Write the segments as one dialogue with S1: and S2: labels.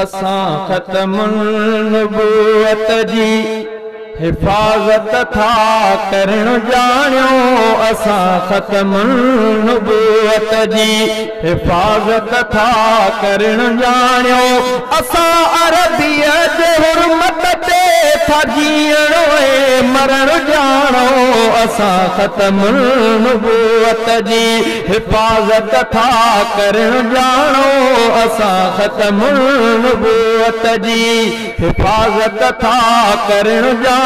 S1: असां ख़त्मुन नबूवत जी हिफाज़त था करण ॼाणियो। असां ख़त्मुन नबूवत जी हिफाज़त था करण ॼाणियो। असां अरबीअ जे हुरमत ते था जीअण ऐं मरण ॼाणो। असां ख़त्मुन नबूवत जी हिफाज़त था करण ॼाणो। असां ख़त्मुन नबूवत जी हिफाज़त था करण ॼाणो।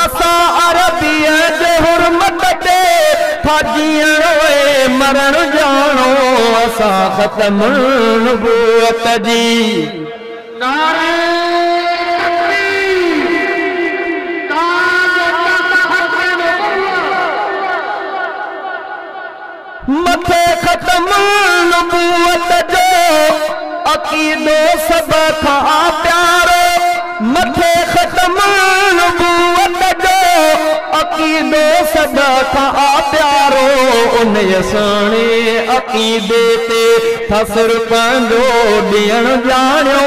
S1: असां अरबीअ जे हुरमत ते था जीअण ऐं मरण ॼाणो। असां ख़त्मुन नबूवत जी। मथे ख़त्मुन नबूवत जो अक़ीदो सभ खां प्यारो। मथे ख़त्मुन नबूवत जो अक़ीदो सभ खां प्यारो। उन सुहिणे अक़ीदे ते था सिर पंहिंजो ॾियण ॼाणियो।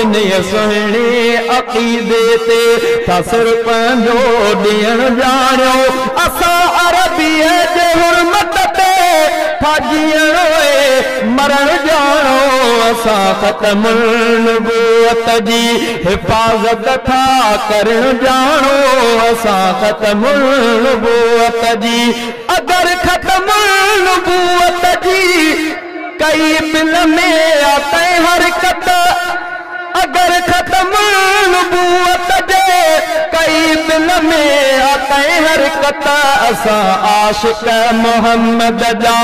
S1: इन सुहिणे अक़ीदे ते था सिर पंहिंजो ॾियण ॼाणियो। असां अरबीअ जे हुरमत ते था जीअण ऐं मरण ॼाणो। असां ख़त्मुन नबूवत जी हिफाज़त था करण ॼाणो। असां ख़त्मुन नबूवत जी। अगरि ख़त्मुन नबूवत जी कई बिल में आते हरकत। अगरि ख़त्मुन नबूवत जे कई बिल में आते हरकत। असां आशिक मोहम्मद जा,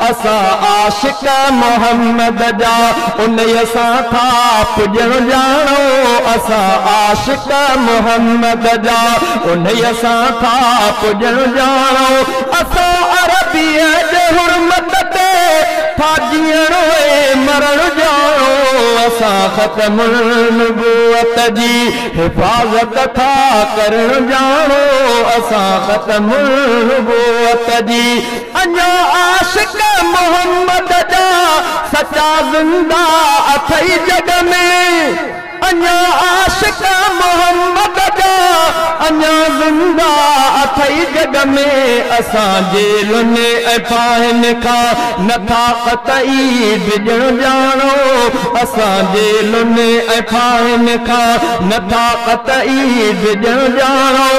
S1: असां आशिक मोहम्मद जा, उन असां था पुॼण ॼाणो। असां आशिक मोहम्मद जा, उन असां था पुॼण ॼाणो। असां अरबीअ जे हुरमत ते था जीअण ऐं मरण ॼाणो। असां ख़त्मुन नबूवत जी हिफाज़त था करण ॼाणो। असां ख़त्मुन नबूवत जी। अञा आशिक मोहम्मद जा सचा ज़िंदा अथई जग में। अञा आशिक मोहम्मद जा अञा ज़िंदा अथई जग में। असां जेलुनि ऐं फाहिनि खां नथा क़तई डिॼण ॼाणो। असां जेलुनि ऐं फाहिनि खां नथा क़तई डिॼण ॼाणो।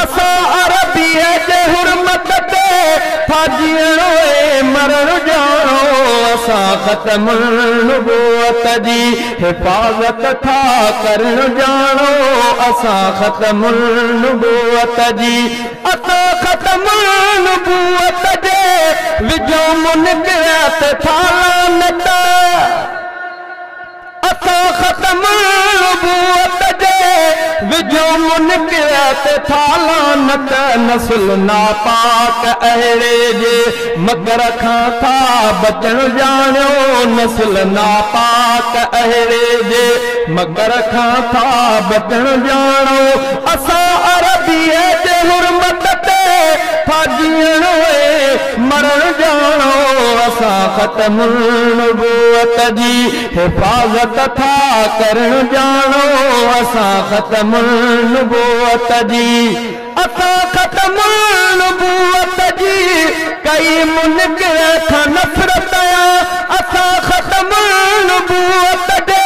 S1: असां अरबीअ जे हुरमत ते था जीअण ऐं मरण ॼाणो। असां ख़त्मुन नबूवत जी हिफाज़त था करण ॼाणो। असां ख़त्मुन नबूवत जी। असां ख़त्मुन नबूवत जे विझो मुनकर ते था लानत। असां ख़त्मुन नबूवत जे विझो मुनकर ते था लानत। नस्ल नापाक अहिड़े जे मकर खां था बचण ॼाणियो। नस्ल नापाक अहिड़े जे मकर खां था बचण ॼाणो। असां अरबीअ जे हुरमत ते था जीअण ऐं मरण ॼाणो। असां ख़त्मुन नबूवत जी हिफाज़त था करण ॼाणो। असां ख़त्मुन नबूवत जी। असां ख़त्मुन नबूवत जी कई मुनकर खां नफ़रत आ। असां ख़त्मुन नबूवत जे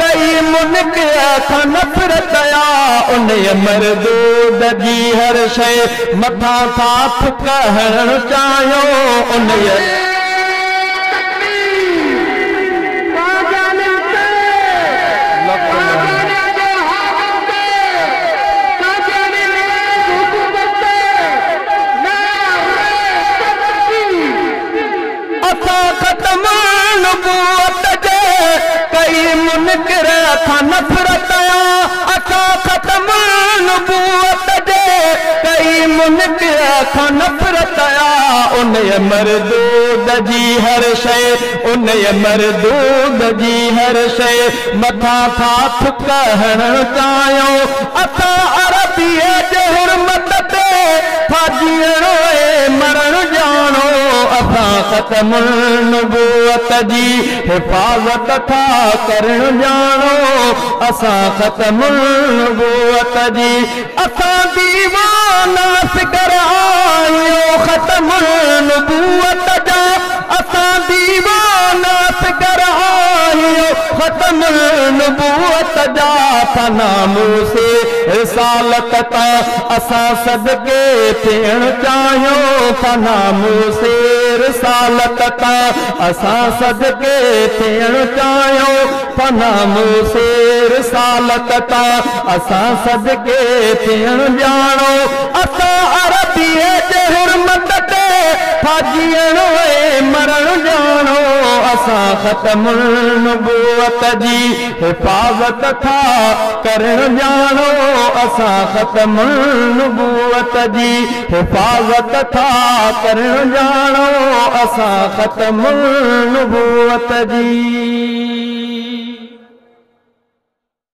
S1: कई मुनकर खां नफ़रत आ। उन मरदूद जी हर शइ मथां था थुक हणण चाहियो। उन ख़त्मुन नबूवत जे कई मुनकर खां नफ़रत आ। असां ख़त्मुन नबूवत जे कई मुनकर खां नफ़रत आ। उन मरदूद जी हर शइ, उन मरदूद जी हर शइ मथां था थुक हणण चाहियो। असां अरबीअ जे جي حرمت تي ٿا جيئڻ ۽ مرڻ ڄاڻو. اسان ختم النبوت جي حفاظت ٿا ڪرڻ ڄاڻو. اسان ختم النبوت جي، اسان ديوانا اصغر آهيون ختم النبوت جا. اسان ديوانا اصغر آهيون ختم النبوت جا. ناموس رسالت تان اسان صدقي ٿيڻ چاهيون. ناموس رسالت تان اسان صدقي ٿيڻ چاهيون. ناموس رسالت تان اسان صدقي ٿيڻ ڄاڻو. اسان عربيءَ جي حرمت تي ٿا جيئڻ ۽ مرڻ ڄاڻو. اسان ختم النبوت جي حفاظت ٿا ڪرڻ ڄاڻو. اسان ختم النبوت جي حفاظت ٿا ڪرڻ ڄاڻو. اسان ختم النبوت جي.